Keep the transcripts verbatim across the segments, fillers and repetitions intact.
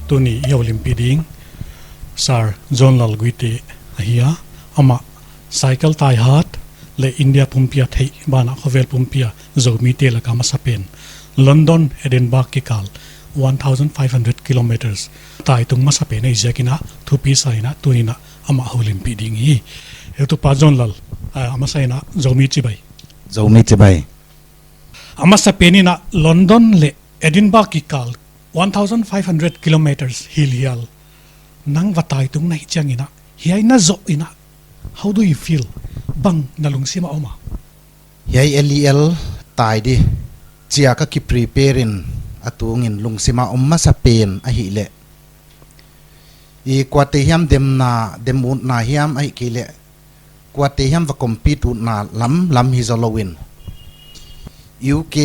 Tuni i houlimpih ding Sir John Lal Guite ahi a, amah cycle tai hat leh India pumpi a theih banah khovel pumpi a Zomite laka masapen London Edinburgh kikal one thousand five hundred kilometres tai tung masapen ahih ziakin a thupi sa in a tuni in a amah houlimpih ding hi. Heutupa John Lal, ah, a masa in a Zomi chibai. Zomi chibai. A masapen in a London leh Edinburgh kikal one thousand five hundred kilometres hilhial nang va tai tung na hih chiangin a, hiai na zoh in a, how do you feel? Bang na lungsim a om a? Hiai L E L tai di chia ka kiprepare in a tungin lungsim a om masapen ahihleh, i kuate hiam demna, dem utna hiam ahihkeileh kuate hiam va compete utna lam, lam hi zou lou in, U K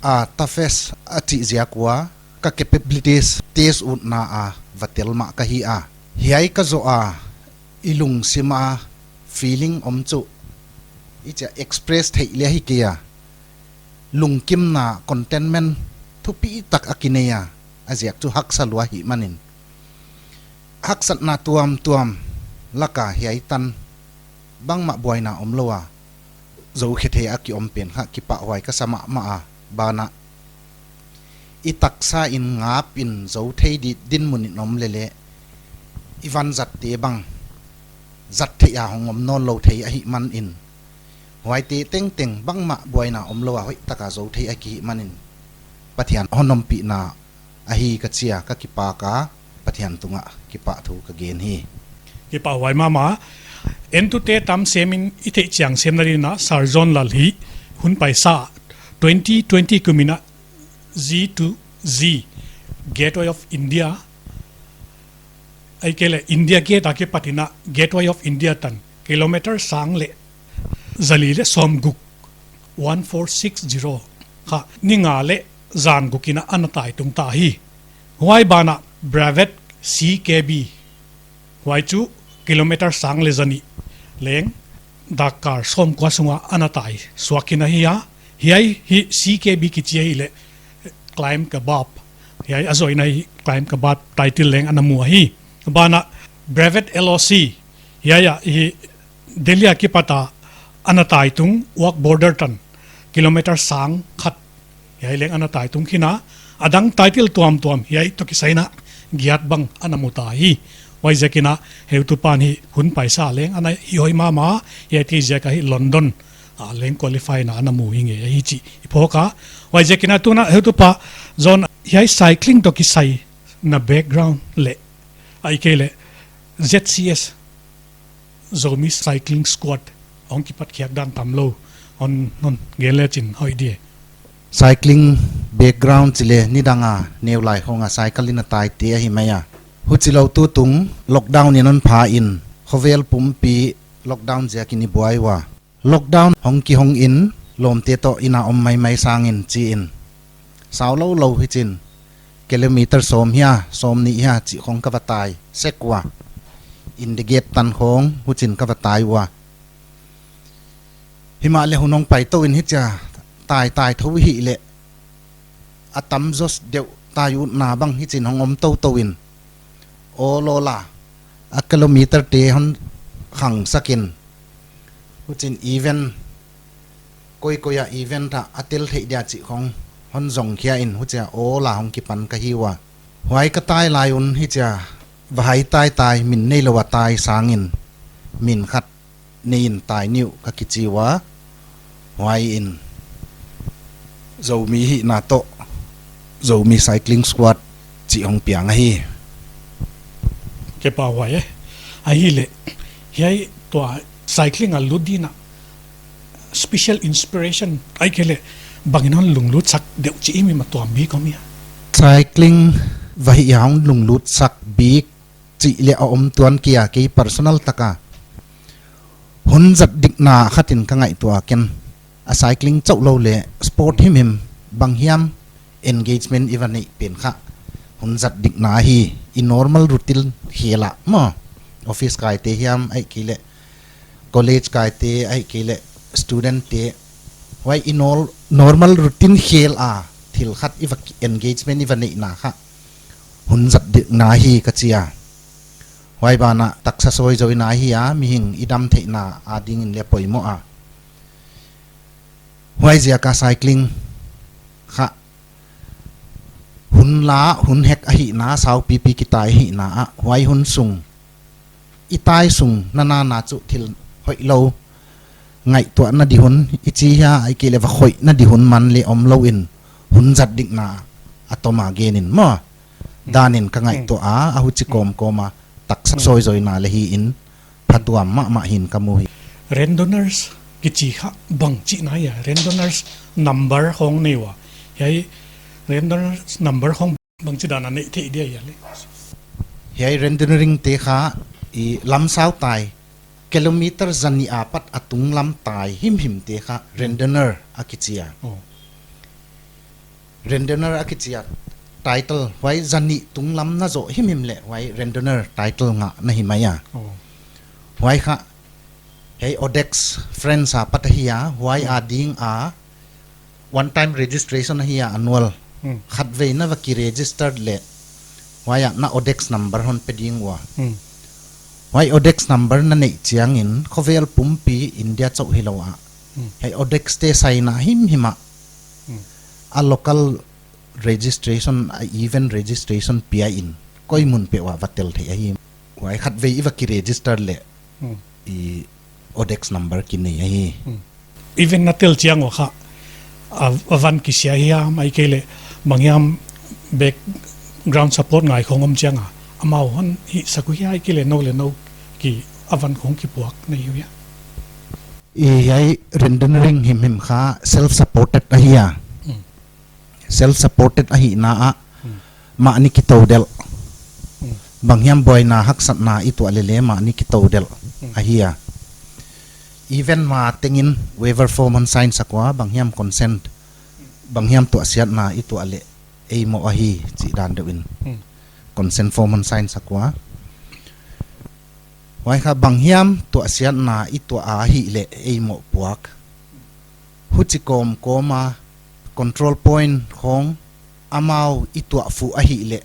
a toughest a chih ziak ua ka capabilities test utna a va tel mah ka hi a. Hiai ka zoh a, i lungsim a feeling om chu i chia express theih leh hi kei a. Lungkimna, contentment thupitak a kinei a, a ziak chu haksa lua ahih manin. Haksatna tuamtuam laka hiai tan bangmah buaina omlou a zou khe thei a ki om pen kha kipahhuai ka sa mahmah a, banah i taksa in ngap in zou thei di dinmun in om leleh, i vanzatte bang zat theih a hong om nawnlou thei ahih manin, huaite tengteng bangmah buaina omlou a hoihtaka zou thei a ki hih manin, Pathian hon ompihna ahi ka chi a, ka kipak a, Pathian tungah kipahthu ka gen hi. Kipahhuai mahmah. Entute tam sem in i theih chiang semna dingin a Sir John Lal hi hun paisa twenty twenty kum in a G to Z, Gateway of India, ahihkeileh India Gate a kipat in a Gateway of India tan kilometre sang leh zali leh sawmguk, one four six zero kha ni nga leh zan guk in a ana tai tung ta hi. Huai banah Bravette C K B, huai chu kilometre sang leh zanih leng dakkar sawmkua sunga ana tai suak in ahi a. Hiai hi C K B kichi ahihleh Climb Kebab, hiai a zoh in a hi Climb Kebab title leng ana mu ahi. Banah Bravette L O C, hiai a hi Delhi a kipat a ana tai tung, Wagh border tan kilometre sang khat hiai leng ana tai tung khin a. A dang title tuamtuam hiai toh kisai in a giat bang ana mu ta hi. Huaiziakin a heutupa'n hi hun paisa leng ana hi hoih mahmah, hiaite ziak a hi London a leng qualify in a ana mu hi ngei ahi chih i phawk a. Huaiziakin a tuna heutupa John, hiai cycling toh kisai na background leh ahihkeileh Z C S, Zomi Cycling Squad hong kipat khiak dan tamlou hon, hon gen lechin hoih di. Cycling background chih leh nidang a neu lai khong a cycle in a taite ahi mai a. Huchilou tutung lockdown in hon pha in, khovel pumpi lockdown ziakin i buai ua. Lockdown hong kihong in, lawmte toh inn a om maimai sangin chi in, sau lou lou hichin kilometre sawm hia, sawmnih hia chih khong ka va tai sek ua. India Gate tan khong huchin ka va tai ua. Himahleh hun hong pai tou in hichia tai tai thou i hih leh, a tamzaw deuh tai utna bang hichin hong om toutou in, awl awl a, a kilometre te hon khangsak in, huchin event, koikoi a event a a tel theih dia chih khong hon zong khia in, huchia awl a hong kipan ka hi ua. Huai ka tai lai un hichia va hai tai tai, min neilou a tai sangin min khat nei in tai ni uh ka kichi ua. Huai in Zomi hihna toh Zomi Cycling Squad chih hong piang ahi. Kipahhuai e. Ahihleh hiai tua cycling a lut dingin a special inspiration ahihkeileh bangin hon lunglutsak deuh chih i mi ma tuam bik om hia? Cycling va hih a hong lunglutsak bik chih leh a om tuan kei a, kei personal taka hun zat dikna khat in ka ngaihtuah a, ken a cycling chauh lou leh sport himhim bang hiam engagement i va neih pen kha hun zat dikna hi. I normal routine khel a maw, office kaite hiam ahihkeileh college kaite ahihkeileh student te, huai i nor-, normal routine khel a thil khat i va ki-, engagement i va neihna kha hun zat dikna hi ka chi a. Huai banah taksa sawizawina hi a, mihing i dam theihna adingin leng poimoh a. Huaiziak a cycling kha hun la, hun hek ahihna, saupipi kitai ahihna ah, huai hun sung, i tai sung nana na chu thil hoihlou ngaihtuahna di hun i chi hia, ahihkeileh va khoihna di hun man leng omlou in, hun zat dikna a tom a gen in maw. Dan in ka ngaihtuah a, a huchi kawmkawm a taksa sawizawina leng hi in, phatuam mahmah hi'n ka mu hi. Randonneurs kichi kha bangchi na hia, randonneurs number khong nei ua. Hiai randonneurs number khong bangchi dan a neih theih dia hia leh? Hiai randonneuring te kha i lamsau tai kilometer zanih apat a tunglam tai himhim te kha randonneur a kichi a. Oh. Randonneur a kichi a title, huai zanih tunglam na zoh himhim leh huai randonneur title ngah na hi mai a. Oh. Huai kha hiai Odex Friends apat ahi a, huai ading a one time registration ahi a, annual. Hmm. Khatvei na va ki registered leh huai ah na Odex number hon pe ding ua. Hmm. Huai Odex number na neih chiangin khovel pumpi India chauh hilou a, hmm, hiai Odex te saina himhim ah, hmm, a local registration, a event registration pia in koi mun peuh ah va tel theih ahi. Huai khatvei i va ki register leh, hmm, i Odex number ki nei ahi. Hmm. Event na tel chiang ua kha, a, a van kisia hiam, ahihkeileh banghiam background support ngai khong om chiang a, amau hon hihsak uh hia, ahihkeileh nou leh nou ki a van khong kipuak na hi uh hia? I hiai randonneuring himhim kha self supported ahi a. Hmm. Self supported ahihna ah, hmm, mahni kitoudelh. Hmm. Banghiam buaina haksatna i tuah leh leng mahni kitoudelh, hmm, ahi a. Event ma tengin waiver form hon sign sak ua, banghiam consent, banghiam tuahsiatna i tuah leh ei moh ahi chih dan deuh in, hmm, consent form hon sign sak ua. Huai kha banghiam tuahsiatna i tuah a ahihleh ei moh puak. Huchi kawmkawm a control point khong amau i tuah fuh ahihleh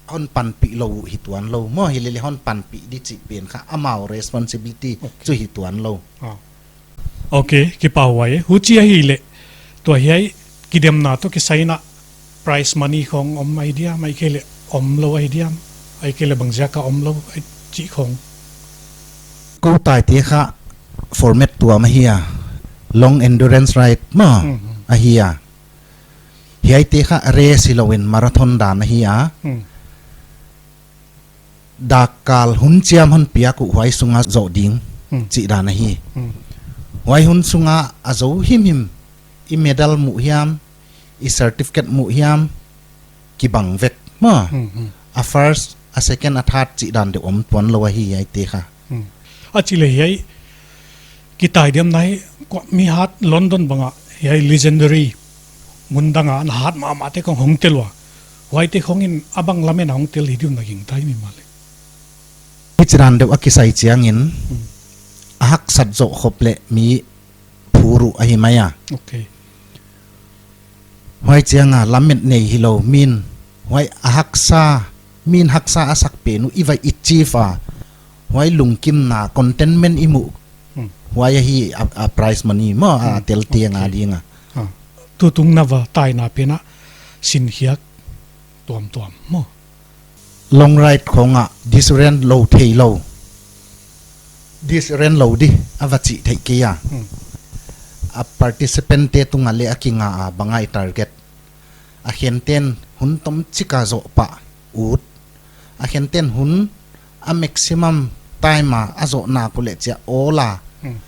hon panpih lou uh hi tuanlou. Maw, hilele hon panpih di chih pen kha amau responsibility, okay, chu hi tuanlou. Ah. Okay, kipahhuai e. Huchi ahihleh tua hiai kidemna toh kisaina prize money khong om ahi diam, ahihkeileh omlou ahi diam, ahihkeileh bangziak a omlou ahi chih khong? Kou taite kha format tuam ahi a, long endurance ride maw, hmm, hmm, ahi a. Hiaite kha race hilou in marathon dan ahi a. Hmm. Dakkal hun chiam hon piak uh huai sunga zoh ding, hmm, chih dan ahi. Hmm. Huai hun sunga a zou himhim, i medal muh hiam, i certificate muh hiam, kibang vek maw. Hmm, hmm. A first, a second, a third chih dan deuh om tuanlou ahi hiaite kha. Hmm. A chih leh hiai kitaidemna hi, kua mi hat London bang ah, hiai legendary mun dang a na hat mahmah te khong hong tel ua, huaite khong in a bang lamen a hong tel hi diam na gingta hia mahleh? Hichi dan deuh a kisai chiangin, hmm, a haksat zoh khop leh mi phur uh ahi mai a. Okay. Huai chiang a lamet nei hilou, min huai a haksa, min haksa a sak pen uh i va achieve a, huai lungkimna, contentment i muh, hmm, huai ahi a, a prize money maw, a, hmm, tel tiang a, okay, ding a. Ah. Tutung na va taina pen ah sinkhiak tuamtuam maw? Long ride khong ah discipline lou theilou. Discipline lou di, a va chih theih kei a. Hmm. A participant te tung a leh a kinga a bang ahia target. A khente'n hun tomchik a zoh pah ut. A khente'n hun a maximum time a a zoh nak uleh chia all a, hmm,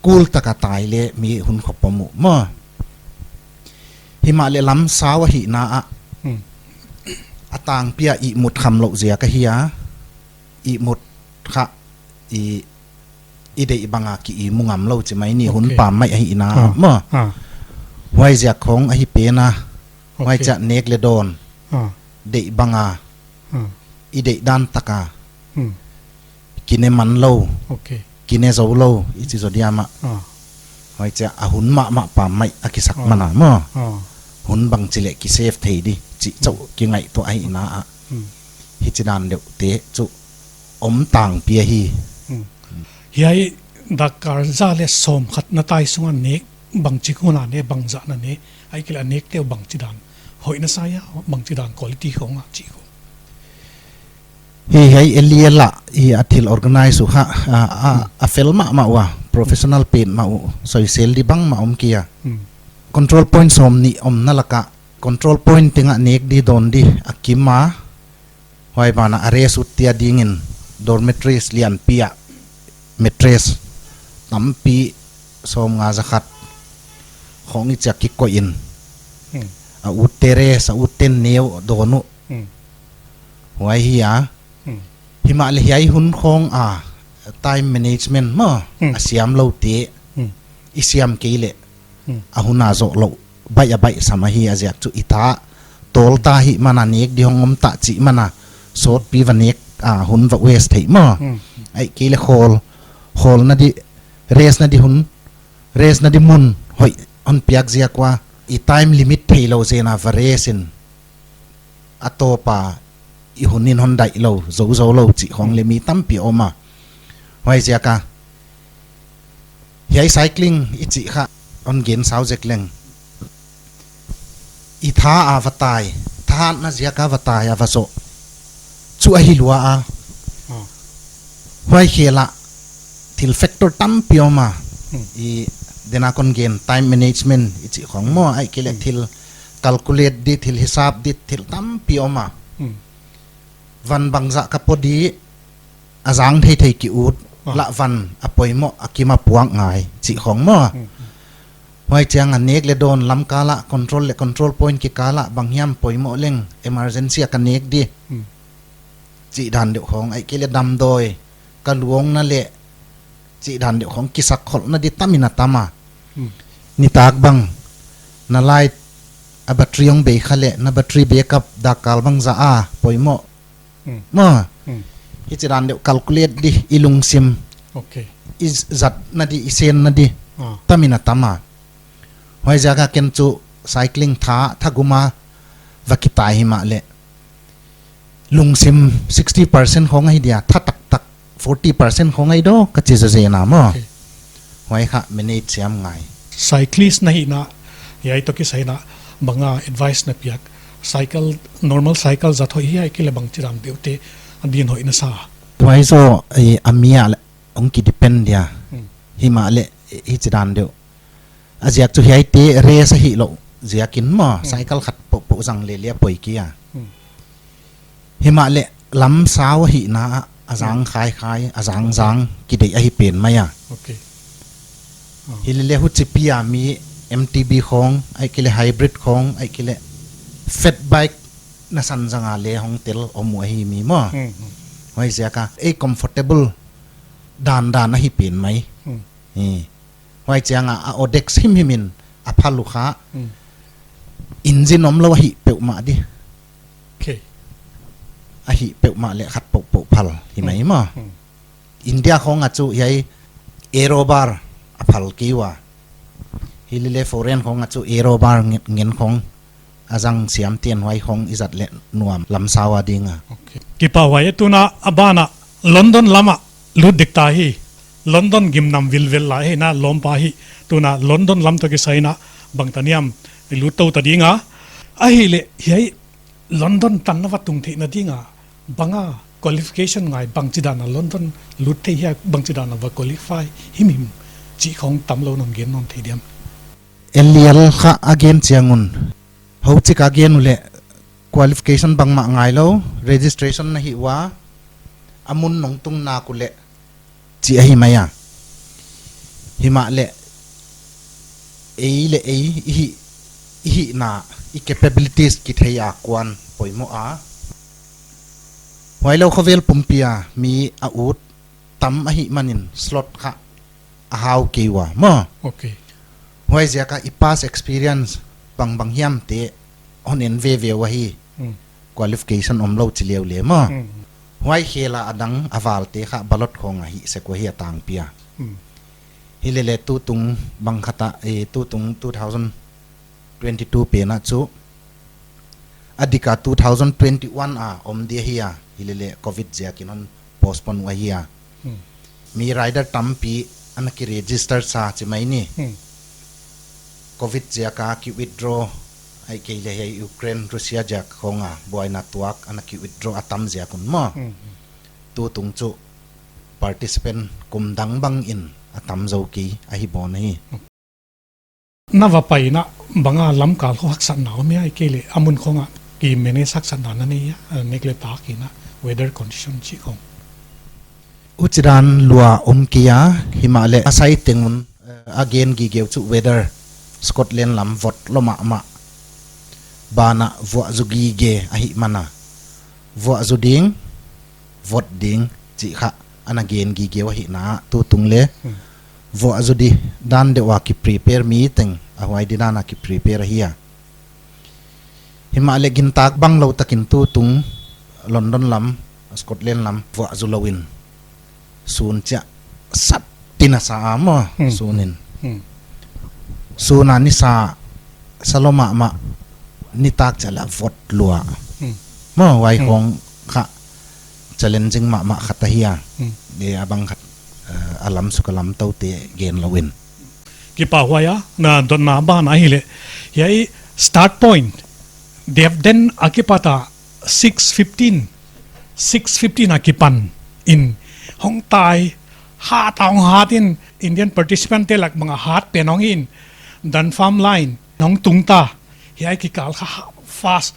cool tak a tai leh mi hun khop pom uh maw. Himahleh lamsau ahihna ah, hmm, a tangpi a ihmut khamlouh ziak ahi a, ihmut kha i, i deih bang a ki ihmu ngamlou chi mai ni, hun, okay, pammaih ahihna ah, ah, maw. Ah. Huaiziak khong ahi pen a, huai, okay, chia nek leh dawn, ah, deih bang a, ah, i deih dan tak a, hmm, kine manlou, okay, kine zoulou, i chi zaw diam a. Ah. Huai chia a hun mahmah pammaih a kisak, ah, man a maw. Ah. hun bangchi leh kisave thei di chih chauh kingaihtuah ahihna ah. Hmm. Hichi dan deuh te chu om tangpi ahi. Hmm. Hiai dakar za leh sawmkhat na tai sunga nek bangchi khawng na ne, bangzah na ne, ahihkeileh a nekte uh bangchi dan hoih na sa hia, bangchi dan quality khawng a chih khawng. Hi, hiai L E L ah, hi a thil organize uh kha, a, a, a fel mahmah ua, professional pen mah uh, soisel di bangmah om kei a. Hmm. Control point sawmnih omna laka, control point tengah nek di dawn di a kim a, huai banah a rest utte adingin dormitories lianpi ah mattress tampi sawmnga zakhat khawng i chiak kikoih in. Hmm. A utte rest, a utte neu dawn uh. Hmm. Huai hi a. Hmm. Himahleh hiai hun khawng a time management maw, hmm, a siam loute, hmm, i siam kei leh, hmm, a hun a zoh louh baih a baihsam ahi a ziak chu i tha tawl ta hi mana nek di hong om ta chih mana sawtpi va nek a hun va waste thei maw. Hmm. Ahihkeileh khawl, khawlna di, rest na di hun, rest na di mun hoih hon piak ziak ua i time limit theilou zen a va rest in a tawp a i hun in hon daih lou, zou zou lou chih khawng leh mi tampi om a. Huaiziak a hiai cycling i chih kha hon gen sau zek leng, i tha a va tai, thahatna ziak a va tai a va zoh chu ahi lua a. Oh. Huai khel ah thil factor tampi om a. Hmm. I dena kon gen time management i chih khawng maw, ahihkeileh, hmm, thil calculate di, thil hisap di, thil tampi om a. Hmm. Van bangzah ka po di, a zang theithei ki ut, ah, lah van a poimoh a kim a puak ngai chih khawng maw. Hmm, hmm. Huai chiang a nek leh dawn lam kal ah, control leh control point kikal ah bang hiam poimoh leng emergency a ka nek di. Hmm. Chih dan deuh khawng, ahihkeileh damdawi ka luang na leh chih dan deuh khawng kisak kholhna di tam in a tam a. Hmm. Nitak bang na light a battery hong bei kha leh na battery backup dakkal bangzah a poimoh. Hmm. Maw. Hmm. Hichi dan deuh calculate di i lungsim. Okay. I z-, zatna di, i senna di. Ah. Tam in a tam a. Huaiziak a ken chu cycling tha, thagum a va kitai himahleh lungsim sixty percent khawng ahi dia, tha taktak forty percent khawng ahi daw ka chi zazen a maw. Okay. Huai kha manage siam ngai. Cyclist na hihna, hiai toh kisai in bang a advice na piak? Cycle, normal cycle zat hoih hia, ahihkeileh bangchi dan deuh te a din hoih na sa? Huai zaw, eh, a mi a leh hong ki depend dia. Hmm. Himahleh, eh, hichi dan deuh. A ziak chu hiaite race ahih louh ziakin maw, hmm, cycle khat pohpoh zang leh leh a poi kei a. Hmm. Himahleh lam sau ahihna ah, a zang, hmm, khaikhai, a zang, okay, zang kideih ahi pen mai a. Okay. Ah. Hileleh huchipi a mi M T B khawng, ahihkeileh hybrid khawng, ahihkeileh fat bike na san zang a leh hong tel om uh ahi mi maw. Hmm, hmm. Huaiziak a, ei comfortable dandan ahi pen mai. Hmm. Hi. Huai chiang a, a odex himhim in a phal uh kha. Hmm. Engine omlou ahih peuhmah di. Okay. Ahih peuhmah leh khat pohpoh phal hi mai maw. Hmm. India khawng a chu hiai aero bar a phal kei ua. Hileleh foreign khawng a chu aero bar ngen, ngen khawng a zang siam ten huai khawng i zat leh nuam lam sau a ding a. Okay. Kipak huai, tuna a ban ah London lam ah lut dek ta hi. London gimnam vilvel lai hi na, lawmpa hi. Tuna London lam toh kisai in bang tan hiam i lut tou ta ding a. Ahihleh hiai London tan na va tung theihna ding a bang a qualification ngai, bangchi dan a London lut thei hia, bangchi dan a va qualify himhim chih khawng tamlou non gen non thei diam? L E L kha a gen chiang un, huchik a gen uleh qualification bangmah ngailou, registration na hih ua, a mun nong tung nak uleh chih ahi mai a. Himahleh ei leh ei i hih, i hihna, i capabilities kithei a kuan poimoh a. Huailou khovel pumpi a mi a ut tam ahihmanin slot kha a hau kei ua maw. Okay. Huaiziak a i past experience bangbang hiam te hon en veve ua hi. Hmm. Qualification omlou chi leu leh maw. Hmm. Huai khel a adang a val te kha ballot khawng a hih sek ua hi a tangpi a. Hmm. Hileleh tutung bang khat a, eh, tutung two thousand twenty two pen ah chu, a dik a two thousand twenty one a om di ahi a, hilele covid ziakin hon postpone uh ahi a. Hmm. Mi rider tampi ana ki register sa chi mai ni. Hmm. Covid ziaka ki withdraw, ahihkeileh hiai Ukraine, Russia ziak khong a buaina tuak ana ki withdraw a tam ziak un maw. Hmm. Tutung chu participant kum dang bangin a tam zou kei ahi bawn hi. Na va paina bang a lamkal khong haksatna om hia, ahihkeileh a mun khong a ki manage haksatna na nei hia, a nek leh tak in a weather condition chih khong? Huchidan lua om kei a, himahleh a sai teng un, eh, a gen gige uh chu weather, Scotland lam vot lua mahmah. Banah vuah zu gige ahihman a. Vuah zu ding, vot ding chih kha ana gen gige uh ahihna ah, tutung leh. Hmm. Vuah zu di dan deuh a ki prepare mi teng, a huai di dan a ki prepare ahi a. Himahleh gintak banglou takin tutung London lam, Scotland lam vuah zu lou in sun chiah sat tin a sa a maw. Hmm. Sun in. Hmm. Sun a ni sa, sa lua mahmah, nitak chiah leh vot lua. Hmm. Maw, huai Hmm. khong kha challenging mahmah khat ahi a. Hmm. Di a bang khat, eh, a lam suk a lam tou te gen lou in. Kipahhuai a, na dotna ban ahihleh. Hiai start point, Debden a kipat a six fifteen, six fifteen a kipan in hong tai, hat a hong hat in, Indian participant te lak bang a hat pen hong in, Dunfermline hong tung ta, hiai kikal kha fast,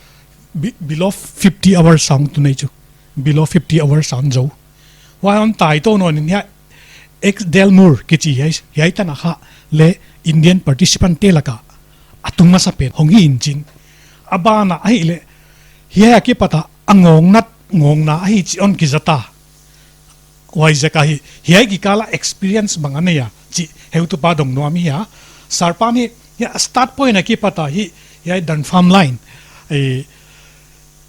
be-, below fifty hours a hong tun ei chu, below fifty hours a hong zou. Huai hong tai tou nawn in hiai Exeter Moor kichi hiai, hiai tan a kha leh Indian participant te lak a a tung masa pen hong hi in chin. A ban a ahihleh hiai a kipat a a ngawng nat, ngawngna ahi chih hon kiza ta. Huaiziak ahi, hiai kikal a experience bang a nei a chih heutupa dong nuam hi a. Sarpam hi, hiai start point a kipat a hi, hiai Dunfermline, eh,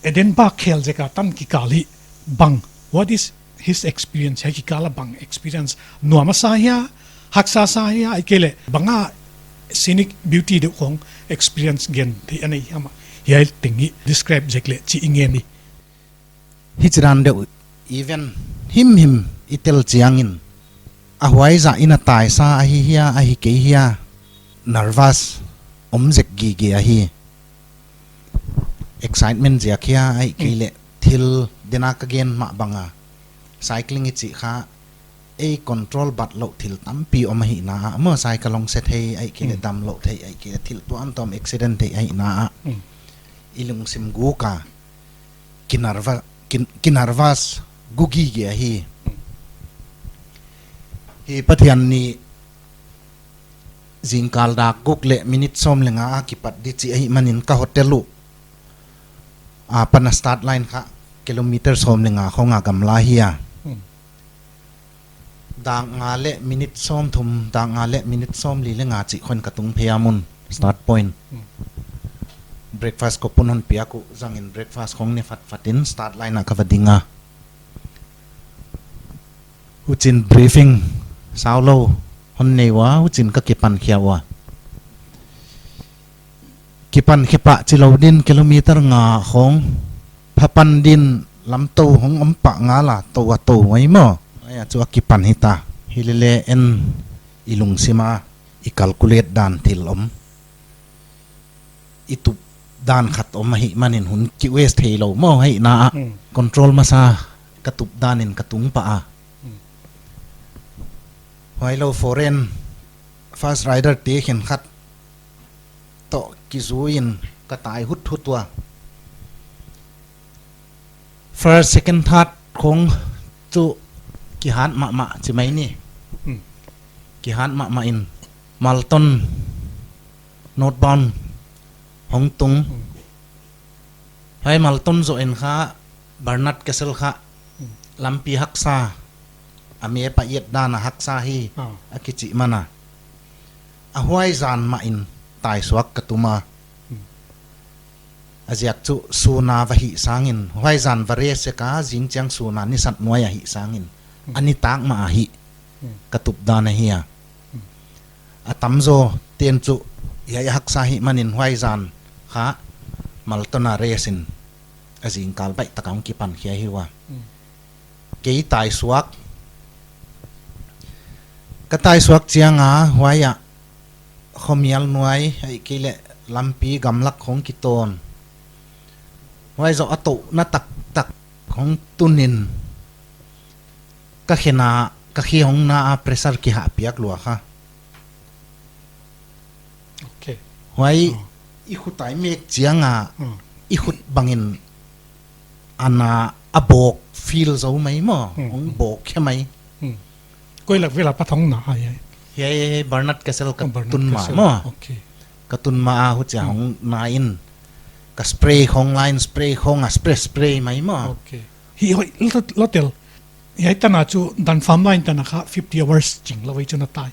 Edinburgh khel ziak a tan kikal hi bang, what is his experience, hiai kikal a bang experience nuam a sa hia, haksa sa hia, ahihkeileh bang a scenic beauty deuh khong experience gen thei a nei hiam a, hiai teng hi describe zek leh chih i ngen ni. Hichidan deuh event himhim i tel chiangin, a huai zah in a tai sa ahi hia, ahi kei hia, nervous om zek gige ahi. Excitement ziak hia, ahihkeileh Hmm. thil dena ka gen mah bang a, cycling i chih kha, ei control bat louh thil tampi om ahihna ah, maw, cycle hong se thei, ahihkeileh Hmm. dam louh thei, ahihkeileh thil tuamtuam accident thei ahihna ah. Hmm. I lungsim guk a, ki nerva-, ki, ki nervous gu gige ahi. Hmm. Hi Pathian ni zingkal dak guk leh minute sawm leh nga a kipat di chih ahihmanin ka hotel uh apan a start line kha kilometer sawm leh nga khong a gamla hi a. Hmm. Dak nga leh minute sawmthum, dak nga leh minute sawmli leh nga chih khong in ka tung phei a mun, start point. Hmm. Breakfast coupon hon piak uh zangin breakfast khong ne fatfat in start line ah ka va ding a. Huchiin briefing saulou hon nei ua, huchiin ka kipan khia ua. Kipan khe pah chilou din kilometer nga khong pha pan din lam tou hong om pah ngal a, tou a tou mai maw. Huai ah chu a kipan hita. Hilele en i lungsim a i calculate dan thil om. I tup dan khat om ahihmanin hun ki waste theilou maw, huai na ah. Hmm. Control masa ka tup dan in ka tung pah a. Hmm. Huailou foreign fast rider te khenkhat toh kizui in ka tai huthut ua. First, second, third khong chu kihat mahmah chi mai ni. Hmm. Kihat mahmah in Malton northbound hong tung. Hmm. Huai Malton zoh in kha Barnard Castle kha, hmm, lampi haksa, a map a i et dan a haksa hi, ah, a kichih man a. A huai zan mah in tai suak ka tum a. Hmm. A ziak chu sun a va hih sangin, huai zan va race ka zing chiang sun a ni sat nuai a hih sangin, hmm, a nitak mah a hih, hmm, ka tup dan ahi a. Hmm. A tamzaw ten chu Hiai haksa hi manin huai zan kha Malton a race in a zingkal baih taka hong kipan khia hi ua. Hmm. Kei tai suak. Ka tai suak chiang a huai ah khomial nuai, ahihkeileh lampi gamlak khong kitawn. Huai zoh a tohna taktak hong tun in ka khe na, ka khe hong na a pressure kihahpiak lua kha. Okay. Huai, oh, i khut a i mek chiang a, hmm, i khut bangin a na a bawk feel zou mai maw, hmm, hong bawk khia mai. Hmm. Koi lak vel a pat hong na a hiai? Hiai Bernard Castle ka, oh, Bernard tun ma Castle maw. Okay. Ka tun ma a huchia, hmm, hong na in. Ka spray khong line, spray khong a spray, spray mai maw. Okay. Hi hoih, lo, lo tel. Hiai tan a chu Dunfermline tan a kha fifty hours ching lou ei chu na tai.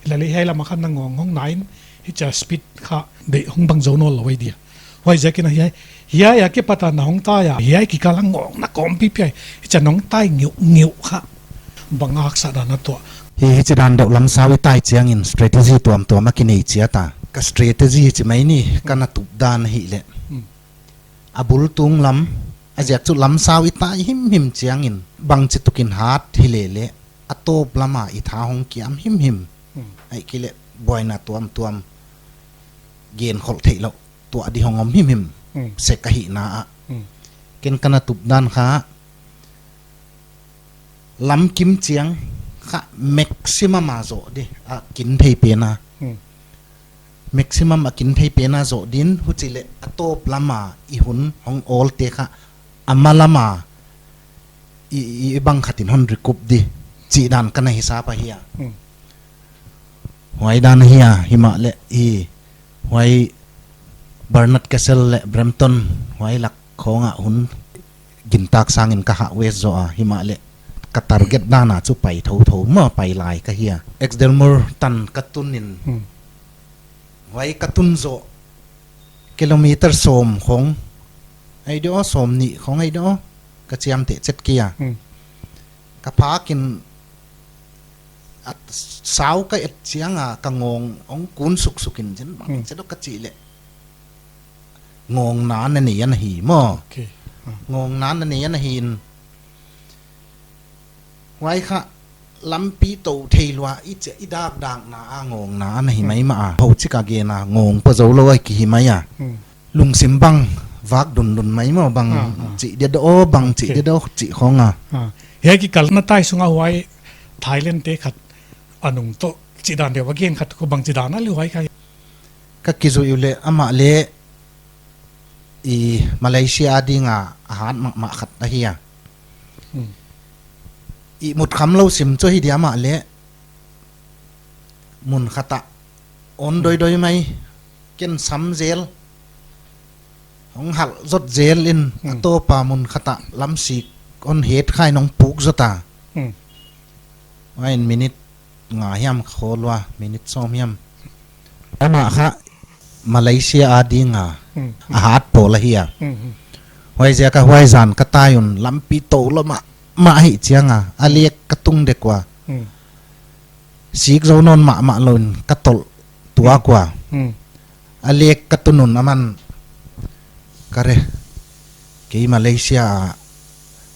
Hilele hiai lam a kha na ngawng hong na in, hichia speed kha deih hong bang zou nawnlou ei dia. Huaiziakin a hiai, hiai a kipat a na hong tai a, hiai kikal a ngawng na kawm pipi ai. Hichia na hong tai ngiuh ngiuh kha. Bang a haksa dan a tuah? Hi, hichi dan deuh lam sau i tai chiangin strategy tuamtuam a kinei chiat a. Ka strategy hichi mai ni, ka na tup dan ahihleh. Hmm. A bul tung lam, a ziak chu lam sau i tai himhim chiangin, bangchituk in hat hilele, a tawp lam a i tha hong kiam himhim. Hmm. Ahihkeileh buaina tuamtuam gen khol theihlouh tuah di hong om himhim. Hmm. Sek ahihna ah. Hmm. Ken ka na tup dan kha, lam kim chiang kha maximum a zoh di, a kin thei pen a. Hmm. Maximum a kin thei pen a zoh din, huchileh a tawp lam a i hun hong awl te kha a ma lam a i, i, i bang khat in hon recoup di chih dan ka na hisap ahi a. Hmm. Huai dan ahi a, himahleh i, huai Bernard Castle leh Brampton, huai lak khong a hun gintak sangin ka hah waste zaw a, himahleh ka target dan a chu pai thouthou maw, pai lai ka hi a. Excelmore tan ka tun in, hmm, huai ka tun zoh kilometer sawm khong, ei di aw, sawmnih khong ei di aw, ka chiamteh chet kei a. Hmm. Ka phak in, a sau ka et chiang a, ka ngawng hong kun suksuk in, zen bang, hmm, chet aw ka chih leh ngawng na na nei ana hi maw. Okay. Hmm. Ngawng na na nei ana hi in, huai kha lampi tou thei lua, i chih i dakdakna a ngawng na ana hi, hmm, mai mah a. Hou chik a gen a, ngawng pah zoulou a kihi mai a. Hmm. Lungsim bang vak dundun mai maw, bang, ah, ah, chih dia di aw, bang chih, okay, dia di aw, chih khong a. Ah. Hiai kikal na tai sung a huai Thailand te khat a nung toh chih dan deuh a gen khat ko, bangchi dan a leh huai kha? Ka kizuih uleh amah leh i Malaysia a ding a a hat mahmah khat ahi a. Hmm. I mut khamlou sim chu hi dia, amah leh mun khat a hon doidoi mai, ken sam zel, hong halh zot zel in, a, hmm, tawp a mun khat a lamsik hon het kha in hong puk zot a. Hmm. Huai in minute nga hiam khawl ua, minute sawm hiam. Amah kha Malaysia a ding a, hmm, a hat pawl ahi a. Hmm, hmm. Huaiziak a huai zan ka tai un lampi tou lua mahmah ahih chiang a, a lek ka tung dek ua. Hmm. Sik zou nawn mahmah lou in ka tolh tuak ua. Hmm. A lek ka tun un aman, "Ka re, kei Malaysia a,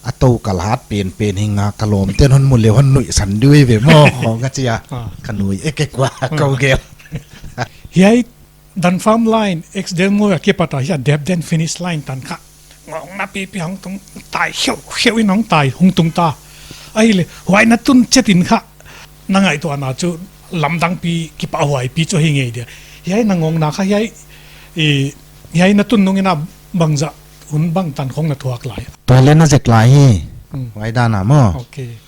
a tou kal hat penpen hi nga, ka lawmte'n hon mu leh hon nuihsan di uh ve maw," khong ka chi a. Ah. Ka nuih ekek ua, ah, kou gel. Hiai Dunfermline, Excelmore a kipat a hiai Debden finish line tan kha ngawng na pipi hong tung tai, kheukheu in hong tai, hong tung ta. Ahihleh huai na tun chet in kha na ngaihtuahna chu lamdang pi, kipahhuai pi chu hi ngei dia. Hiai na ngawng na kha hiai, i, hiai na tun nung in a bangzah hun bang tan khong na thuak lai? Toilet na zek lai hi. Hmm. Huai dan a maw. Okay.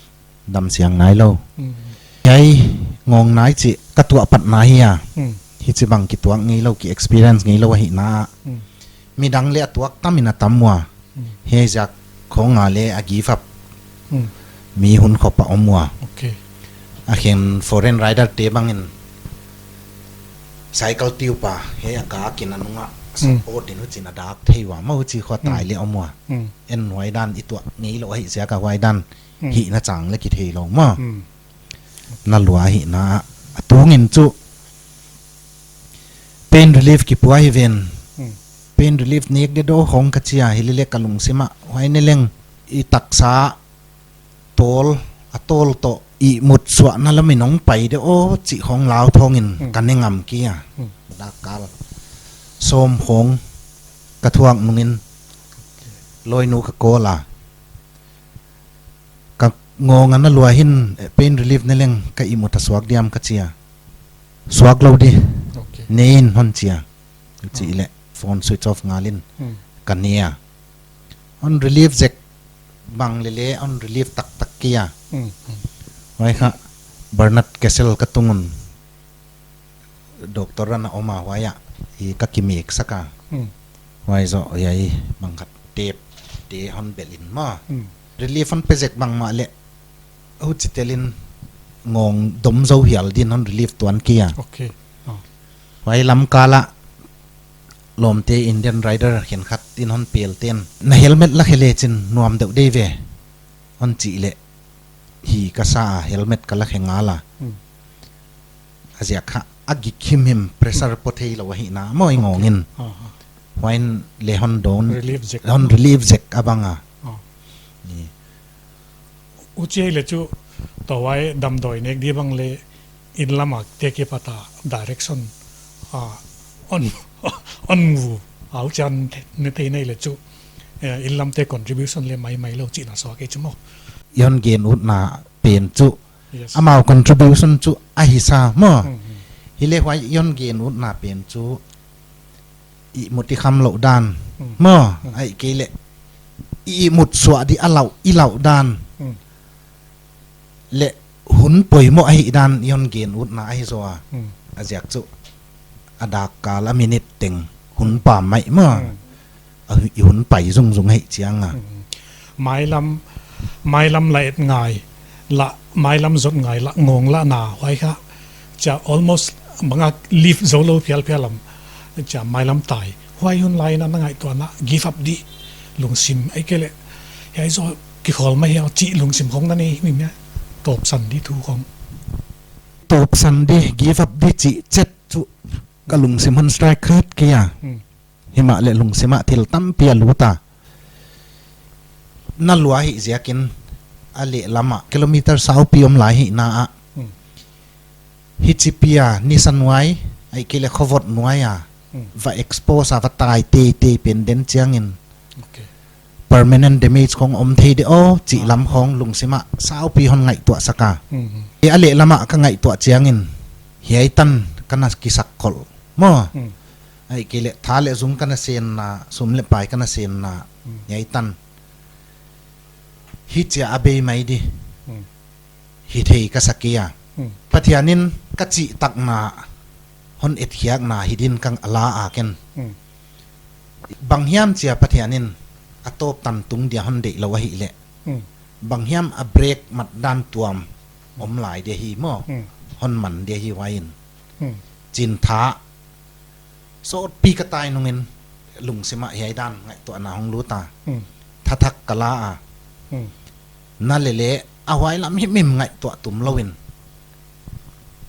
Damsiang nailou. Hmm. Hiai ngawng na i chih ka tuah patna hi a. Hmm. Hichibang kituak ngeilou, ki experience ngeilou ahihna. Hmm. Midang leh a tuak tam in a tam ua. Hmm. Hiai ziak khong a leh a give up. Hmm. Mi hunkhop a om ua. Okay. A khen foreign rider te bangin cycle tube a, hiai a kak in a nung a, hmm, support in huchi'n a dak thei ua. Maw huchi khong tai, hmm, leh om ua. Hmm. En huai dan i tuah ngeilou ahih ziak a huai dan, hmm, hihna chang leh kitheilou maw. Hmm. Na lua ahihna a. A tungin chu, Pain relief kipua hi ven. Hmm. Pain relief nek de do hong ka chi a, hilele ka lungsim ah, huai ne leng i taksa tawl, a tawl toh ihmut suahna lam in hong pai de aw chih hong lau thawng in Hmm. ka ne ngam kei a. Hmm. Dak kal sawm hong ka thuak nung in lawinu ka call a. Ka ngawng a na lua hi in, eh, pain relief ne leng ka ihmut a suak diam ka chi a. Suak lou di. Okay. Ne in hon chi a. Chih Ah. leh phone switch off ngal in Hmm. ka ne a. Hon relief zek bang lele, hon relief taktak kei a. Hmm, hmm. Huai kha Bernard Castle ka tung un, doctor ana om a, huai ah i ka kimek sak a. Hmm. Huai zoh, hiai bang khat tape te hon belh in maw. Hmm. Relief hon pe zek bang mahleh, huchi tel in ngawng dom zou hial din hon relief tuan kei a. Okay. Oh. Huai lam kal ah lawmte Indian Rider khenkhat in hon pel ten, na helmet la khe lechin nuam deuh di ve, hon chih leh, hi ka sa a, helmet ka la khe ngal a. Hmm. A ziak kha a gik himhim, pressure pua thei lou ahihna maw i ngawng in. Ah, ah. Huai in le hon dawn, Relief zek. hon relief zek a bang a. Ah. Ni. Huchi leh chu, tua huai damdawi nek di bang leh inn lam a te kipat a direction, ah, hon, hon mu, huchi a ne thei nei leh chu, eh, inn lam te contribution leh maimai lou chihna suak e chu maw. I hon gen utna pen chu, Yes. amau contribution chu ahi sa maw. Hmm, hmm. Hileh huai i hon gen utna pen chu, ihmut i kham louh dan Hmm. maw. Hmm. Ahihkeileh ihmut suah di a lau, i lau dan. Hmm. Leh hun poimoh ahih dan i hon gen utna ahi zaw a. Hmm. A ziak chu a dak kal a minute teng hun pam mai maw. Hmm. A hu-, i hun pai zungzung ahih chiang a. Hmm. Mailam, mailam la et ngai, la, mailam zot ngai, la ngawng la na, huai kha. Chia almost bang a lift zou lou phialphial lam. Chia mailam tai. Huai hun lai in na ngaihtuahna, give up di. Lungsim, ahihkeileh. Hiai zoh kikhawl mai hiam chih lungsim khong na nei himhim hia. Tawpsan di thu khong. Tawpsan di, give up di chih chet chu ka lungsim hon strike khat kei a. Hmm. Himahleh lungsim ah thil tampi a lut a. Na lua ahih ziakin a lehlam ah kilometer saupi om lai ahihna ah. Hmm. Hichi pi a nisa nuai, ahihkeileh khovot nuai a. Hmm. Va expose a va tai teitei pen den chiangin. Okay. Permanent damage khong om thei di aw, chih Ah. lam khong lungsim ah saupi hon ngaihtuah sak a. Hmm, hmm. I a lehlam ah ka ngaihtuah chiangin. Hiai tan ka na kisak khol. Maw. Hmm. Ahihkeileh, tha leh zung ka na senna, sum leh pai ka na senna, Hmm. hiai tan. Hichia a bei mai di. Hmm. Hi thei ka sa kei a. Hmm. Pathian in ka chihtakna, hon etkhiakna hi din ka la a ken. Hmm. Bang hiam chia Pathian in a tawp tan tung dia hon deih lou ahihleh. Hmm. Bang hiam a break mat dan tuam om lai dia hi maw. Hmm. Hon man dia hi huai in. Hmm. Chin tha sawtpi ka tai nungin lungsim ah hiai dan ngaihtuahna hong lut a. Hmm. Thathak ka la a. Hmm. Na lele a huai lam himhim ngaihtuah tum lou in.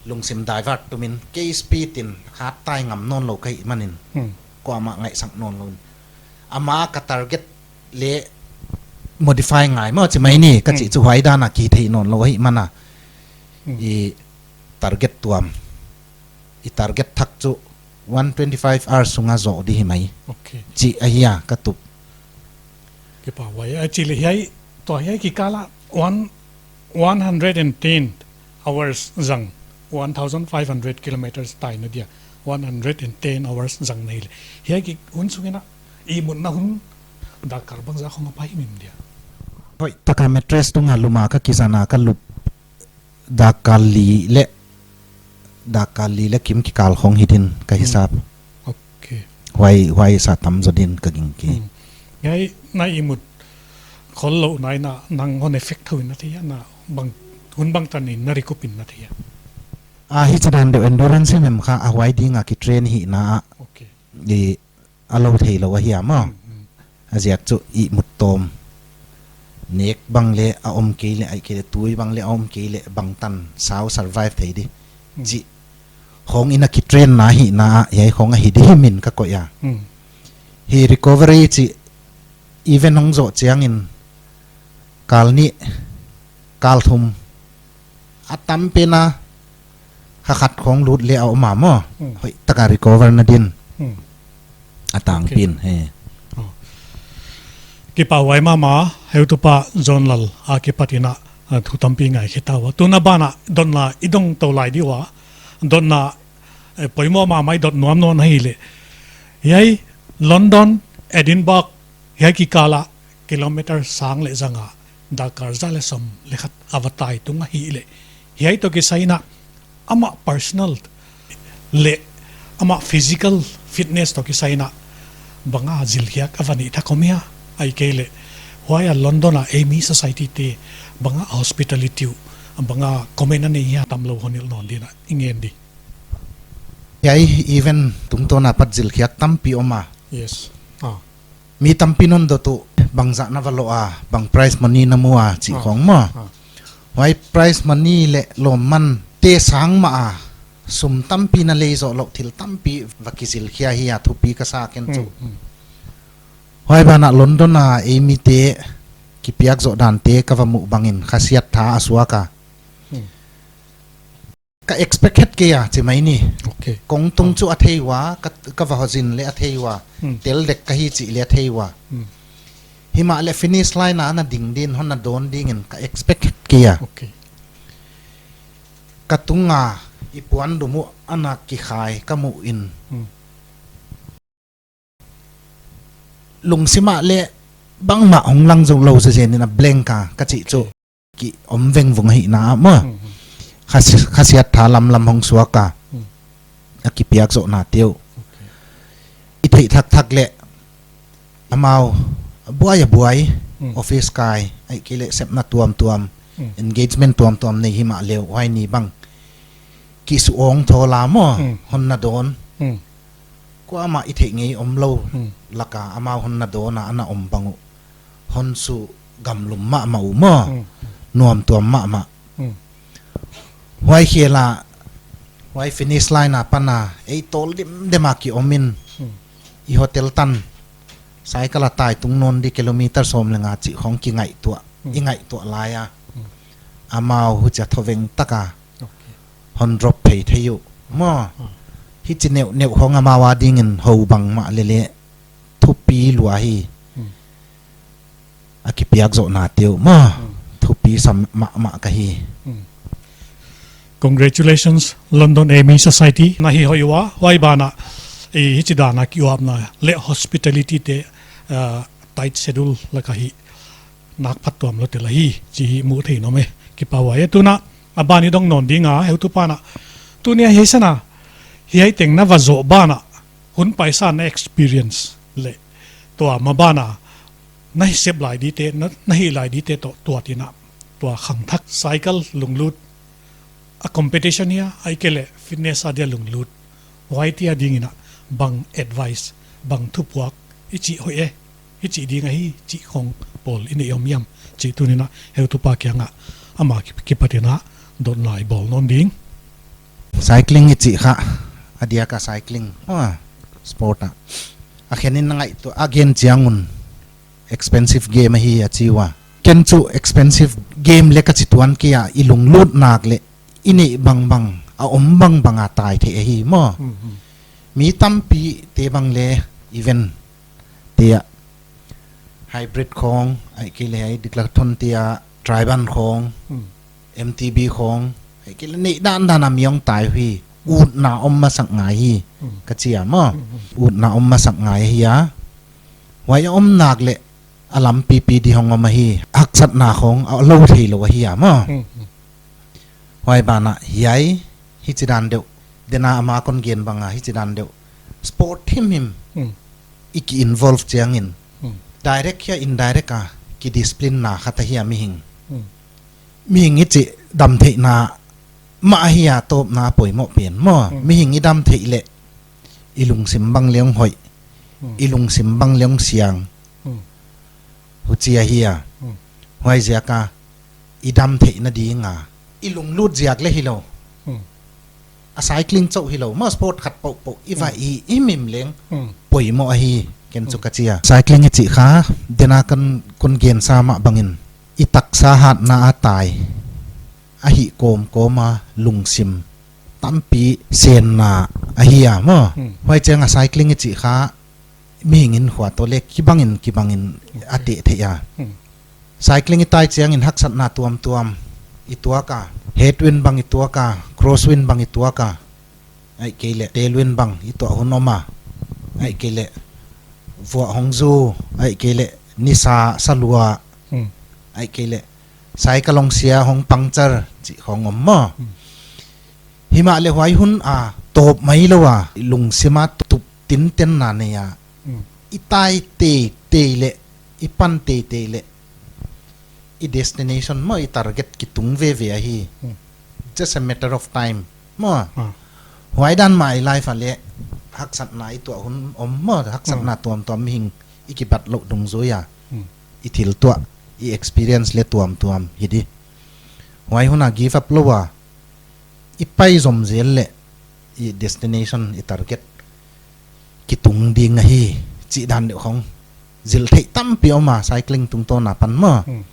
Lungsim divert tum in, kei speed in hat tai ngam nawn lou ka hih manin. Hmm. Kuamah ngaihsak nawn lou in. Ama ka target leh modify ngai maw chi mai ni, ka chih Hmm. chu huai dan a ki thei nawn lou ahih man a. Hmm. I target tuam. I target thak chu one twenty-five hours sung a zoh di hi mai. Okay. Chih ahi a ka tup. Kipak huai. A chih leh hiai, tua hiai kikal a one, one hundred and ten hours zang, one thousand five hundred kilometers taina dia, one hundred and ten hours zang na hi leh. Hiai ki hun sung in a, ihmutna hun, dak kal bangzah khong a pai himhim dia. Hoih, taka mattress tung a lum a ka kizan a ka lup dak kal li leh, dak kal li leh kim kikal khong hi din ka Hmm. hisap. Okay. Huai, huai sa tam zaw din ka ging kei. Hmm. Hiai na ihmut khol lou nai na nang hon effect thou in na thei a na bang, hun bangtan in na recoup in na thei a. A hichi dan deuh endurance himhim kha a huai ding a ki train hihna a. Okay. I a lou thei lou ahi a maw. Hmm, hmm. A ziak chu ihmut tawm. Nek bang leh a om kei leh, ahihkeileh tui bang leh a om kei leh bangtan sau survive thei di. Hmm. Chih khong in a kitrain na hihna ah hiai khong ahi di hi'n ka koih a. Hmm. Hi recovery chih event hong zoh chiangin kal nih, kal thum a tam pen a kha khat khong lut leh a om a maw. Hmm. Hoih taka recover na din. Hmm. A tang Okay. pen, he. Oh. Kipahhuai mahmah, heutupa John Lal a kipat in a, a, thu tampi ngaikhe ta ua. Tun a ban ah dotna i dong tou lai di ua. Dotna, eh, poimoh mahmah i dot nuam nawn ahihleh. Hiai London, Edinburgh, hiai kikal ah kilometer sang leh zanga, dakar za leh sawm leh khat a va tai tung ahihleh. Hiai toh kisai in a amah personal leh amah physical fitness toh kisai in a bang a zilkhiak a va neih thak om hia, ahihkeileh huai a London a A M E Society te bang a hospitality uh, bang a comment a nei hia, tamlou hon hilh nawn di'n a i ngen di. Hiai event tungtawn apat zilkhiak tampi om a. Yes. Ah. Mi tampi in hon dot uh, bangzah na va loh a, bang prize money na mu a, chih Ah. khong maw. Ah. Huai prize money leh lawmman te sang mah a, sum tampi na lei zoh louh thil tampi va kizilkhia hi a, thupi ka sa ken chu. Hmm, hmm. Huai ban ah London a A M E te kipiak zoh dan te ka va muh bangin khasiat tha a suak a. Hmm. Ka expect het kei a, chi mai ni. Okay. Kong tung Ah. chu a thei ua, ka, ka va hozin leh a thei ua, Hmm. tel dek ka hi chih leh a thei ua. Hmm. Himahleh finish line a na ding di'n, hon na dawn dingin ka expect het kei a. Okay. Ka tung a, i puan dum uh ana kikhai ka muh in. Hmm. Lungsim ah leh bangmah hong lang zou lou zezen in a blank a, ka chih chu. Okay. Ki om vengvung ahihna ah maw. Hmm, hmm. Khasi-, khasiat tha lamlam hong suak a. Hmm. A kipiak zohna te uh. Okay. I theih thakthak leh amau buai a buai, Hmm. office kai, ahihkeileh sepna tuamtuam, Hmm. engagement tuamtuam nei himahleh uh, huai ni bang kisuawng thawl a maw, Hmm. hon na dawn. Hmm. Kuamah i theih ngei omlou Hmm. lak a amau hon na dawn a, ana om bang uh. Hon su gamlum mahmah uh maw. Hmm. Nuamtuam mahmah. Hmm. Huai khel a, huai finish line apan a, ei tawl dimdem a ki om in. Hmm. I hotel tan. Cycle a tai tung nawn di kilometer sawm leh nga chih khong kingaihtuah. Hmm. I ngaihtuah lai a. Hmm. Amau huchia thoveng taka. Okay. Hon drop phei thei uh. Maw. Ah. Hichi neuhneuh khong amau adingin hou bangmah leleh thupi lua hi. Hmm. A kipiak zohna te uh maw. Hmm. Thupi sa mahmah ka hi. Hmm. Congratulations, London A M E Society. Na hi hoih ua, huai ban ah, eh, hichi dan a ki-uapna leh hospitality te, ah, tight schedule lak a hi. Nak phattuam lou tel ahi, chih hi muh theih in om e, kipahhuai e. Tun a, a ban i dong nawn ding a, heutupa in a. Tuni a hiai san a, hiai teng na va zoh ban ah, hun paisa na experience leh. Tua ma ban ah, na hih sep lai di te, na, na hih lai di te toh, tua tina, tua khangthak cycle lunglut. A competition hia, ahihkeileh fitness adia lunglut. Huaite adingin a, bang advice, bang thupuak, i chih hoih e, i chih ding ahi, chih khong pawl, i nei om hiam, chih tuni in a, heutupa kiang a, ama ki-, kipat in a, dotna i bawl nawn ding. Cycling i chih kha, a diak a cycling, ah, sport a. A khen in na ngaihtuah, a gen chiang un, expensive game ahi a chi ua. Ken chu expensive game leh ka chi tuan kei a, i lunglut nak leh, i neih bangbang, a om bangbang a tai theih ahi maw. Hmm, hmm. Mi tampi te bang leh event te ah hybrid khong, ahihkeileh decathlon te ah Tribund khong, Hmm. M T B khong, ahihkeileh neih dandan a mi hong tai uh hi, utna om masak ngai hi, Hmm. ka chi a maw. Hmm, hmm. Utna om masak ngai hi a. Huai a om nak leh, a lampi pi di hong om ahi, haksatna khong a lou theilou ahi a maw. Hmm, hmm. Huai ban ah hiai, hichi dan deuh, tuni a ama kon gen bang a, hichi dan deuh. Sport himhim, Hmm. i ki-involve chiangin. Hmm. Direct hia indirect a, ki-discipline na khat ahi a mihing. Hmm. Mihing i chih damtheihna mah ahi a tawpna poimoh pen maw. Hmm. Mihing i damtheih leh, i lungsim bang leng hoih. Hmm. I lungsim bang leng siang. Hmm. Huchi ahi a. Hmm. Huaiziak a, i damtheihna ding a. I lunglut ziak leh hilou. Hmm. A cycling chauh hilou, ma sport khat pohpoh i va Hmm. i, i mim leng Hmm. poimoh ahi, ken chu Hmm. ka chi a. Cycling i chih kha, dena kan kon gensa mah bangin, i taksa hatna a tai, a hih kawmkawm a lungsim tampi senna ahi a maw. Hmm. Huai chiang a cycling i chih kha, mihing in khua toh leh kibangin, kibangin a teh theih a. Hmm. Cycling i tai chiangin haksatna tuamtuam i tuak a, headwind bang i tuak a, crosswind bang i tuak a, ahihkeileh tailwind bang i tuah hun om a, ahihkeileh vuah hong zu, ahihkeileh nisa sa lua, Hmm. ahihkeileh cycle hong sia, hong puncture chih khong om maw. Hmm. Himahleh huai hun a tawp mailou a, lungsim a tup tinten na nei a, Hmm. i tai teitei leh, i pan teitei leh, i destination maw, i target kitung veve ahi. Hmm. Just a matter of time maw. Ah. Huai dan mah i life a leh haksatna i tuah hun om maw, haksatna Hmm. tuamtuam mihing i kibat louh dungzui a. Hmm. I thil tuah, i experience leh tuamtuam hi di. Huai hun a give up lou a, i pai zom zel leh, i destination, i target kitung ding ahi, chih dan deuh khong zil theih tampi om a, cycling tungtawn a pan maw. Hmm.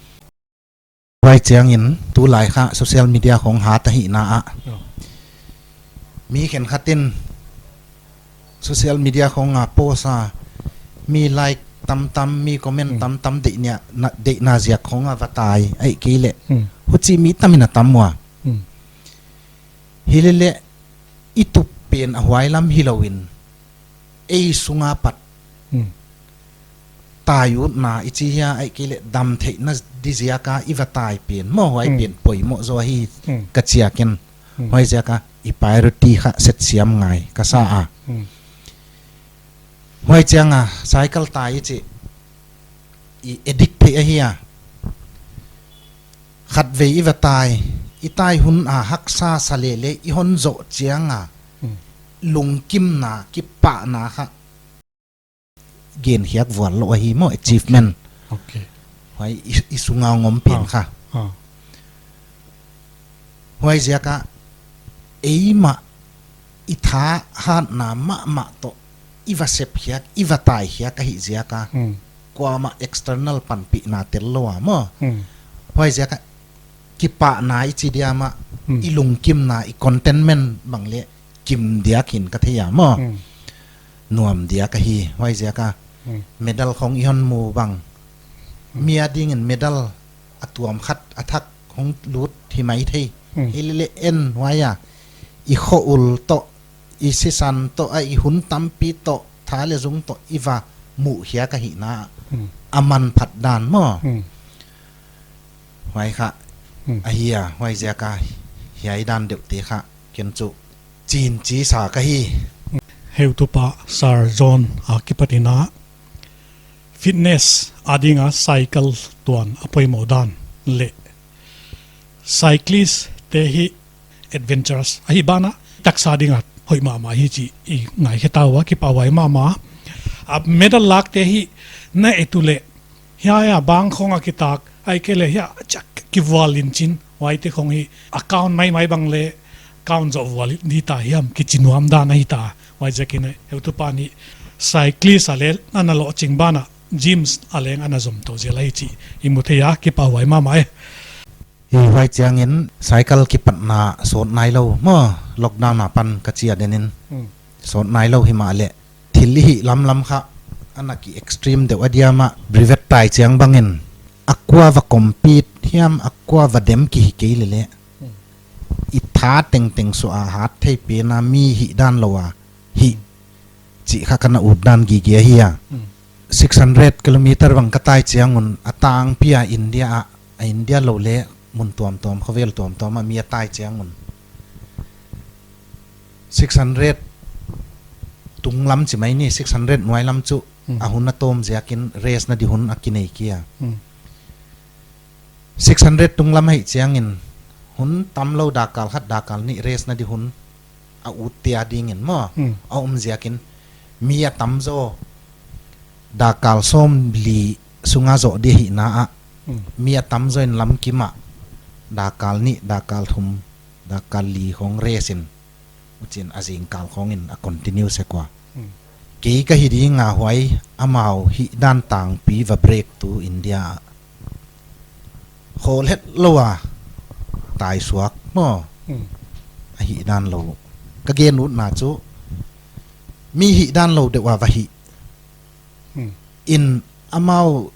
Huai chiangin, tulai kha social media khong hat ahihna a. Oh. Mi khenkhat in social media khong a post a, mi like tamtam, mi comment Hmm. tamtam deihna, na, deihna ziak khong a va tai, ahihkeileh. Hmm. Huchi mi tam in a tam ua. Hmm. Hileleh i tup pen a huai lam hilouin, ei sunga pat Hmm. tai utna i chi hia, ahihkeileh dam theihna di ziak a i va tai pen maw, huai Hmm. pen poimoh zaw hi Hmm. ka chi a ken. Hmm. Huai ziak a i priority kha set siam ngai ka sa a. Hmm. Huai chiang a cycle tai i chih i addict theih ahi a. Khatvei i va tai, i tai hun a haksa sa lele i hon zoh chiang a, Hmm. lungkimna, kipahna kha gen khiak vual lou ahi maw, achievement. Okay. Huai i, i sunga ngom pen Ah. kha. Ah. Huai ziak a eimah i tha hatna mahmah toh i va sep khiak, i va tai khiak ahih ziak a. Hmm. Kuamah external panpihna tel lou a maw. Hmm. Huai ziak a kipahna i chi dia mah, Hmm. i lungkimna, i contentment bang leh kim diak hi'n ka thei a maw. Hmm. Nuam diak ahi, huai ziak a Hmm. medal khong i hon mu bang. Hmm. Mi adingin medal a tuam khat a thak hong lut hi maithei. Hmm. Hileleh en huai a, i khoul toh, i sisan toh, a i hun tampi toh, tha leh zung toh, i va muh khiak ahihna, Hmm. a manphat dan maw. Hmm. Huai kha, Hmm. ahi a, huai ziak a, hiai dan deuhte kha, ken chu, chin chi sa ka hi. Heutupa Sir John a kipat in a, fitness ading a cycle tuan a poimoh dan leh cyclist te hi adventurous ahih ban a taksa ding a hoih mahmah hi chih i ngaikhe ta ua, kipahhuai mahmah. A medal lak te hi na et uleh, hiai a bang khong a kitak, ahihkeileh hiai chak kivual in chin, huaite khong hi a count maimai bang leh count zoh vual di ta hiam kichi nuam dan ahi ta. Huai ziakin heutupa ni cyclist a leh ana lohching ban a gyms a leng ana zom tou zel ahi chih i mu thei a, kipahhuai mahmah e. Hi huai chiangin cycle kipatna sawt nailou maw, lockdown apan ka chi a den in. Hmm. Sawt nailou himahleh thil i hih lamlam kha ana ki extreme deuh a diam a, brevet tai chiang bangin a kua va compete hiam, a kua va dem ki hi kei lele. Hmm. I tha tengteng suah a hat thei pen a mi hih dan lou a hih chih kha ka na ut dan gige ahi a. Hmm. Six hundred kilometer bang ka tai chiang un, a tangpi a India ah, a India lou leh mun tuamtuam, khovel tuamtuam ah mi a tai chiang un, six hundred tunglam chi mai ni, six hundred nuailam chu, Hmm. a hun a tawm ziakin race na di hun a kinei kei a. Hmm. Six hundred tunglam ahih chiangin hun tamlou, dakkal khat, dakkal nih race na di hun a utte a dingin maw. Hmm. A om ziakin mi a tamzaw dakkal sawmli sunga zoh di ahihna ah. Hmm. Mi a tamzaw in lamkim ah dakkal nih, dakkal thum, dakkal li khong race in Huchiin a zingkal khawngin a continue sek ua. Hmm. Kei ka hi ding a huai amau hihdan tangpi va break tu India ah. Khawl hetlou a tai suak maw. Hmm. A hihdan lou. Ka gen utna chu mi hihdan lou deuh a va hih. Hmm. In amau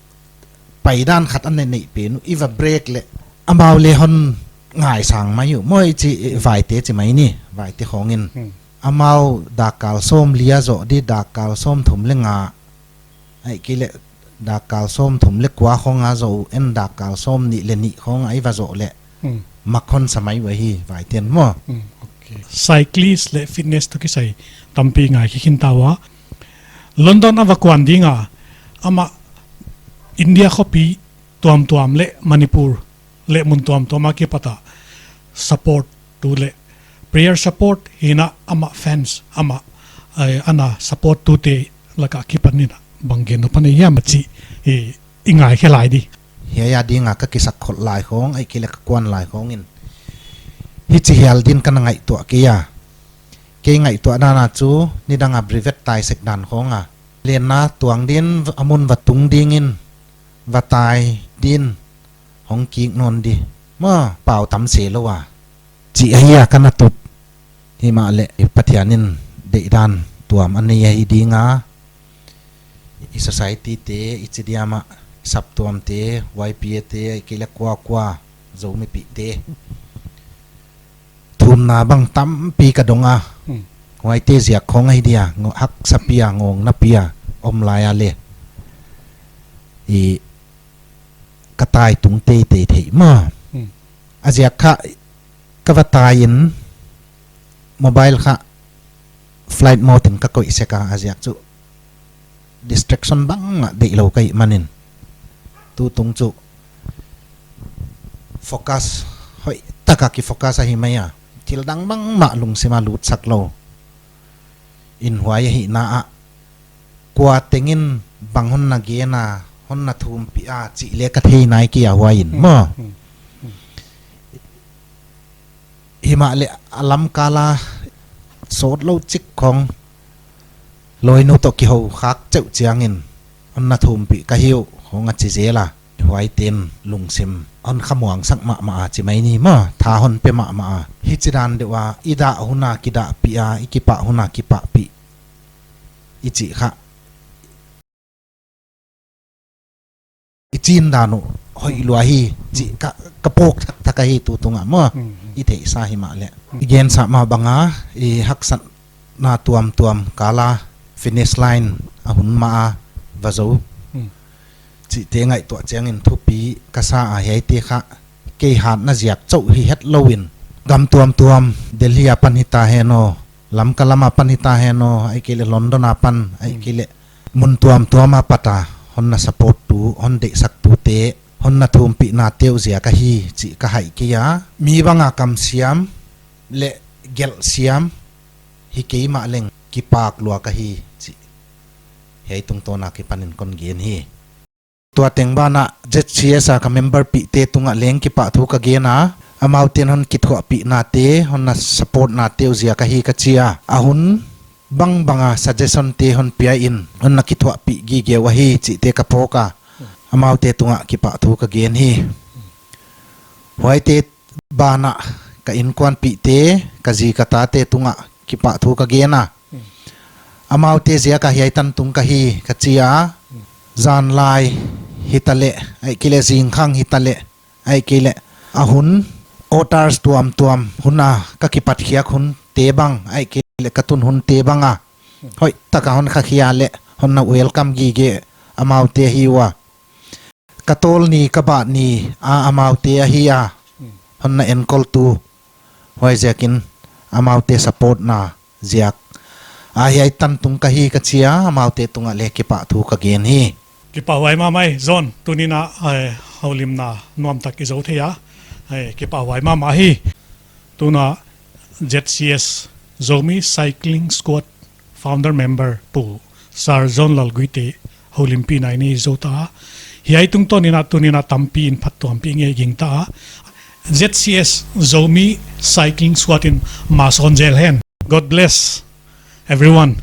paidan khat a neih pen uh i va break leh amau leng hon ngaisang mai uh. Maw i chi, hmm, Vaite chi mai ni, Vaite khawngin. Hmm. Amau dakkal sawmli a zoh di, dakkal sawmthum leh nga. Ahihkeileh dakkal sawmthum leh kua khawng a zoh uh, en dakkal sawmnih leh nih khawng a i va zoh leh. Hmm. Mak hon sa mai uh ahi, Vaiten maw. Hmm, okay. Cyclist leh fitness toh kisai tampi ngaikhe khin ta ua. London a va kuan ding a, amah India khopi tuamtuam leh Manipur leh mun tuamtuam a kipat a support tu leh prayer support hi a, amah fans, amah, eh, ana support tute laka kipan in bang gen nop na hia maw chih, eh, i ngaikhe lai di. Hiai a ding a ka kisak khol lai khawng, ahihkeileh ka kuan lai khawngin hichi hial din ka na ngaihtuah kei a. Kei ngaihtuah dan a chu nidang a brevet tai sek dan khawng a. Lenna tuang din, a mun va tung dingin, va tai din, hong kik nawn di. Maw, pau tam se lou a. Chih ahi a ka na tut. Himahleh, Pathian in deihdan tuam a nei ahi ding a. I society te, i chi diam a, saptuam te, Y P A te, ahihkeileh kua kua, Zomi pih te. Thumna bang tampi ka dong a. Hmm. Huaite ziak khawng ahi dia, ngo-, haksa pi a, ngawngna pi a, om lai a leh. I ka tai tung teitei thei maw. Hmm. A ziak kha ka va tai in mobile kha flight mode in ka koih sek a, a ziak chu distraction bangmah deih lou ka hih manin. Tutung chu focus, hoihtak a ki focus ahi mai a. Thil dang bangmah lungsim a lutsak lou. In huai ahihna ah kua tengin bang hon na gen a, hon na thumpih a, chih leng ka thei nai kei a huai in. Hmm, maw. Hmm, hmm. Himahleh a lamkal a sawt lou chik khawng lawinu toh kihou khak cheuh chiangin hon na thumpih ka hi uh khawng a chi zel a. Huaiten lungsim hon khamuang sak mahmah a chi mai ni maw, tha hon pe mahmah a. Hichi dan deuh a, i dah hun a kidahpih a, i kipah hun a kipahpih. I chih kha i chin dan uh hoih lua hi, chih ka, ka phawk thakthak ahi tutung a maw. Hmm, hmm. I theihsa himahleh. Hmm. I gensa mah bang a, i haksatna tuamtuam kal a finish line a hun mah a va zou. Hmm. Chihte ngaihtuah chiangin thupi ka sa a, hiaite kha kei hatna ziak chauh hi hetlou in, gam tuamtuam, Delhi apan hita hen aw, Lamka lam apan hita hen aw, ahihkeileh London apan, ahihkeileh mun tuamtuam apat a hon na support tu, hon deihsak tute, hon na thumpihna te uh ziak ahi chih ka haih kei a. Mi bang a kamsiam leh gelhsiam hi kei mahleng kipak lua ka hi chih hiai tungtawn a kipan in kon gen hi. Tua teng banah Z C S a ka member pihte tungah leng kipahthu ka gen a, amaute'n hon kithuahpihnate, hon na supportnate uh ziak ahi ka chi a. A hun bangbang a suggestion te hon pia in, hon na kithuahpih gige uh ahi chihte ka phawk a. Amaute tungah kipahthu ka gen hi. Huaite banah ka inkuanpihte, ka zi ka tate tungah kipahthu ka gen a. Hmm. Amaute ziak a hiai tan tung ka hi ka chi a. Hmm. Zanlai hitaleh, ahihkeileh zingkhang hitaleh, ahihkeileh a hun, otters tuamtuam hun a ka kipat khiak hunte bang, ahihkeileh ka tun hunte bang a. Hmm. Hoihtak a hon khakhia leh, hon na welcome gige amaute ahi ua. Ka tawl ni, ka bah ni a amaute ahi a. Hmm. Hon na enkol tu. Huaiziakin amaute supportna ziak a hiai tan tung ka hi ka chi a, amaute tungah leng kipahthu ka gen hi. Kipahhuai mahmah e, John, tuni'n a, eh, houlimna nuamtak i zou thei a, eh, kipahhuai mahmah hi. Tuna Z C S Zomi Cycling Squad founder member Pu Sir John Lalguite houlimpihna i nei zou ta a. Hiai tungtawn in a tuni'n a tampi in phattuampih nge gingta a. Z C S Zomi Cycling Squad in ma sawn zel hen. God bless everyone.